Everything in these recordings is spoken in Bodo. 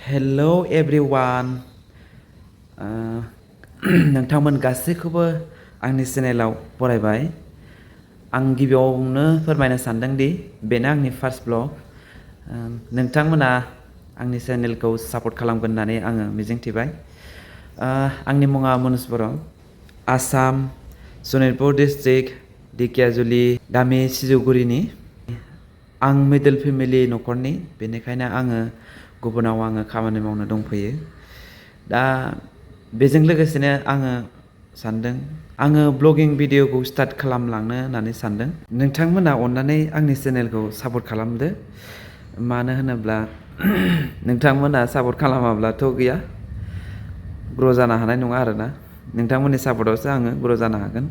Hello everyone. नोंथांमोन गासैखौबो आंनि चेनेलाव बरायबाय। आं गिबियावनो फोरमायनो सानदों दि बेनो आंनि फार्स्ट ब्लग। नोंथांमोना आंनि चेनेलखौ सापर्ट खालामगोन होननानै आङो मिजिंथिबाय। आंनि मुङा मुनुश बर'। आसाम सनितपुर डिस्ट्रिक्ट दिकियाजुलि गामि सिजौगुरिनि। आं मिडल फेमिलि न'खरनि, बेनिखायनो आङो गुबुनाव खामानि मावनो दंफैयो। दा बेजों लोगोसेनो आङो सानदों ब्लगिं भिडिअखौ स्टार्ट खालामलांनो होननानै सानदों। नोंथांमोना अननानै आंनि चेनेलखौ सापर्ट खालामदो। मानो होनोब्ला नोंथांमोना सापर्ट खालामाब्लाथ' गैया, ग्र' जानो हानाय नङा आरोना। नोंथांमोननि सापर्टआवसो आङो ग्र' जानो हागोन।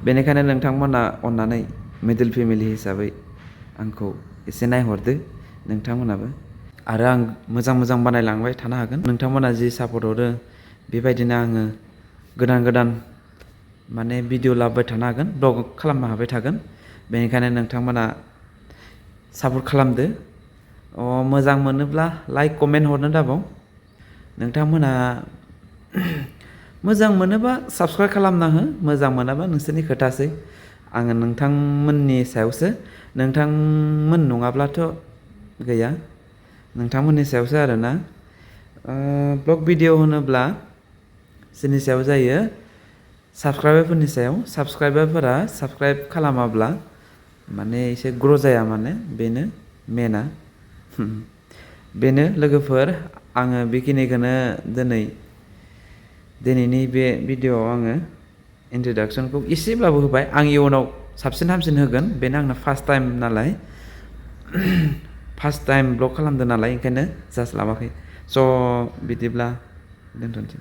बेनिखायनो नोंथांमोना अननानै मिडल फेमिलि हिसाबै आंखौ एसे नायहरदो नोंथांमोनाबो। आरो आं मोजां बानायलांबाय थानो हागोन। नोंथांमोना जि सापर्ट हरो बेबायदिनो आङो गोदान माने भिडिअ लाबोबाय थानो हागोन, ब्लग खालामनो हाबाय थागोन। बेनिखायनो नोंथांमोना सापर्ट खालामदो। मोजां मोनोब्ला लाइक कमेन्ट हरनो दाबाव। नोंथांमोना मोजां मोनोबा साबस्क्राइब खालामना हो, मोजां मोनाबा नोंसोरनि खोथासै। आङो नोंथांमोननि सायावसो, नोंथांमोन नङाब्लाथ' गैया, नोंथांमोननि सायावसो आरोना। ब्लग भिडिअ होनोब्ला सोरनि सायाव जायो? साबस्क्राइबारफोरनि सायाव। साबस्क्राइबारफोरा साबस्क्राइब खालामाब्ला माने एसे ग्र' जाया, माने बेनो मेना। बेनो लोगोफोर, आङो बेखिनिखौनो दिनैनि बे भिडिअआव आङो इन्ट्रडाक्सनखौ एसेब्लाबो होबाय। आं इयुनाव साबसिन हामसिन होगोन। बेनो आंना फार्स्ट टाइम नालाय, फार्स्ट टाइम ब्लग खालामदों नालाय, ओंखायनो जास्ट लाबाखै। स' बिदिब्ला दोनथ'नोसै।